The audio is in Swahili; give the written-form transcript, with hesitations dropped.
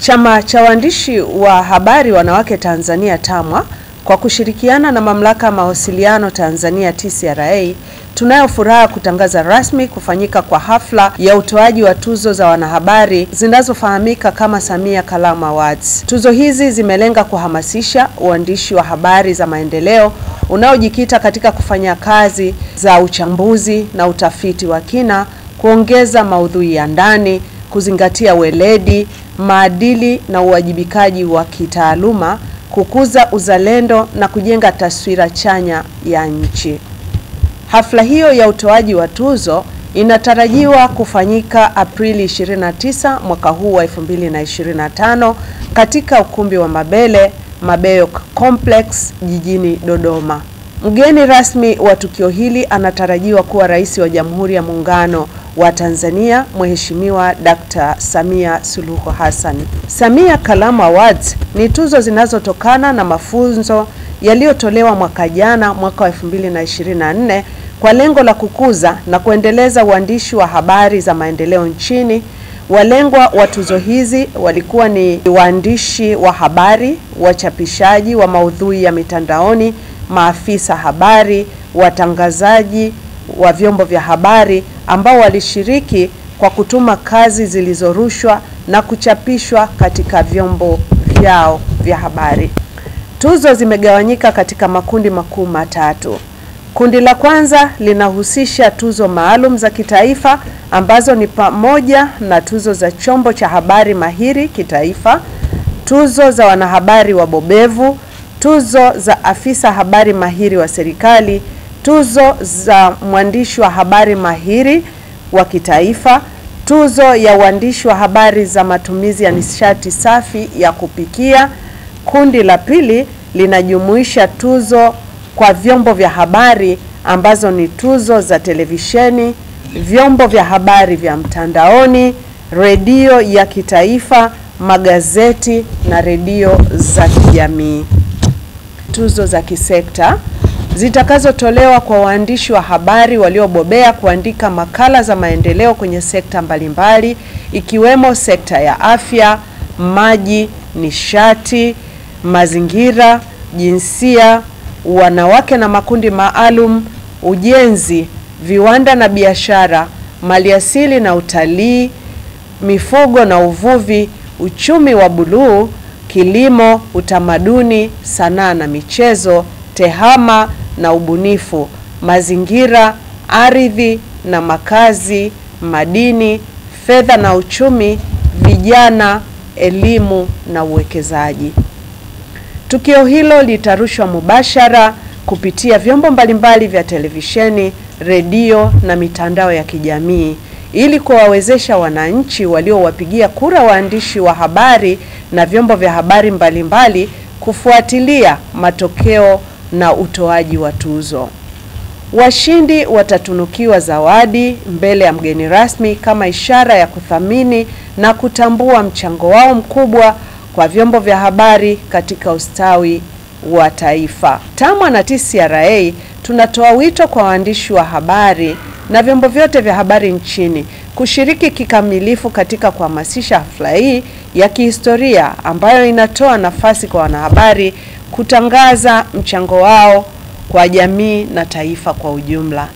Chama cha Waandishi wa Habari Wanawake Tanzania TAMWA kwa kushirikiana na Mamlaka ya Mawasiliano Tanzania TCRA tunayo furaha kutangaza rasmi kufanyika kwa hafla ya utoaji wa tuzo za wanahabari zinazofahamika kama Samia Kalamu Awards. Tuzo hizi zimelenga kuhamasisha uandishi wa habari za maendeleo unaojikita katika kufanya kazi za uchambuzi na utafiti wa kina, kuongeza maudhui ya ndani, kuzingatia weledi, maadili na uwajibikaji wa kitaaluma, kukuza uzalendo na kujenga taswira chanya ya nchi. Hafla hiyo ya utoaji wa tuzo inatarajiwa kufanyika Aprili 29 mwaka huu wa 2025 katika ukumbi wa Mabele, Mabeyo Complex jijini Dodoma. Mgeni rasmi wa tukio hili anatarajiwa kuwa Rais wa Jamhuri ya Muungano wa Tanzania, Mheshimiwa Dr. Samia Suluhu Hassan. Samia Kalamu Awards ni tuzo zinazotokana na mafunzo yaliyotolewa mwaka jana, mwaka wa 2024, kwa lengo la kukuza na kuendeleza uandishi wa habari za maendeleo nchini. Walengwa wa tuzo hizi walikuwa ni waandishi wa habari, wachapishaji wa maudhui ya mitandaoni, maafisa habari, watangazaji wa vyombo vya habari ambao walishiriki kwa kutuma kazi zilizorushwa na kuchapishwa katika vyombo vyao vya habari. Tuzo zimegawanyika katika makundi makuu matatu. Kundi la kwanza linahusisha tuzo maalum za kitaifa ambazo ni pamoja na tuzo za chombo cha habari mahiri kitaifa, tuzo za wanahabari wabobevu, tuzo za afisa habari mahiri wa serikali, tuzo za mwandishi wa habari mahiri wa kitaifa, tuzo ya uandishi wa habari za matumizi ya nishati safi ya kupikia. Kundi la pili linajumuisha tuzo kwa vyombo vya habari ambazo ni tuzo za televisheni, vyombo vya habari vya mtandaoni, redio ya kitaifa, magazeti na redio za kijamii. Tuzo za kisekta zitakazotolewa kwa waandishi wa habari waliobobea kuandika makala za maendeleo kwenye sekta mbalimbali ikiwemo sekta ya afya, maji, nishati, mazingira, jinsia, wanawake na makundi maalum, ujenzi, viwanda na biashara, maliasili na utalii, mifugo na uvuvi, uchumi wa buluu, kilimo, utamaduni, sanaa na michezo, tehama na ubunifu, mazingira, ardhi na makazi, madini, fedha na uchumi, vijana, elimu na uwekezaji. Tukio hilo litarushwa mubashara kupitia vyombo mbalimbali vya televisheni, redio na mitandao ya kijamii ili kuwawezesha wananchi waliowapigia kura waandishi wa habari na vyombo vya habari mbalimbali kufuatilia matokeo na utoaji wa tuzo. Washindi watatunukiwa zawadi mbele ya mgeni rasmi kama ishara ya kuthamini na kutambua mchango wao mkubwa kwa vyombo vya habari katika ustawi wa taifa. TAMWA na TCRA tunatoa wito kwa waandishi wa habari na vyombo vyote vya habari nchini kushiriki kikamilifu katika kuhamasisha hafla hii ya kihistoria ambayo inatoa nafasi kwa wanahabari kutangaza mchango wao kwa jamii na taifa kwa ujumla.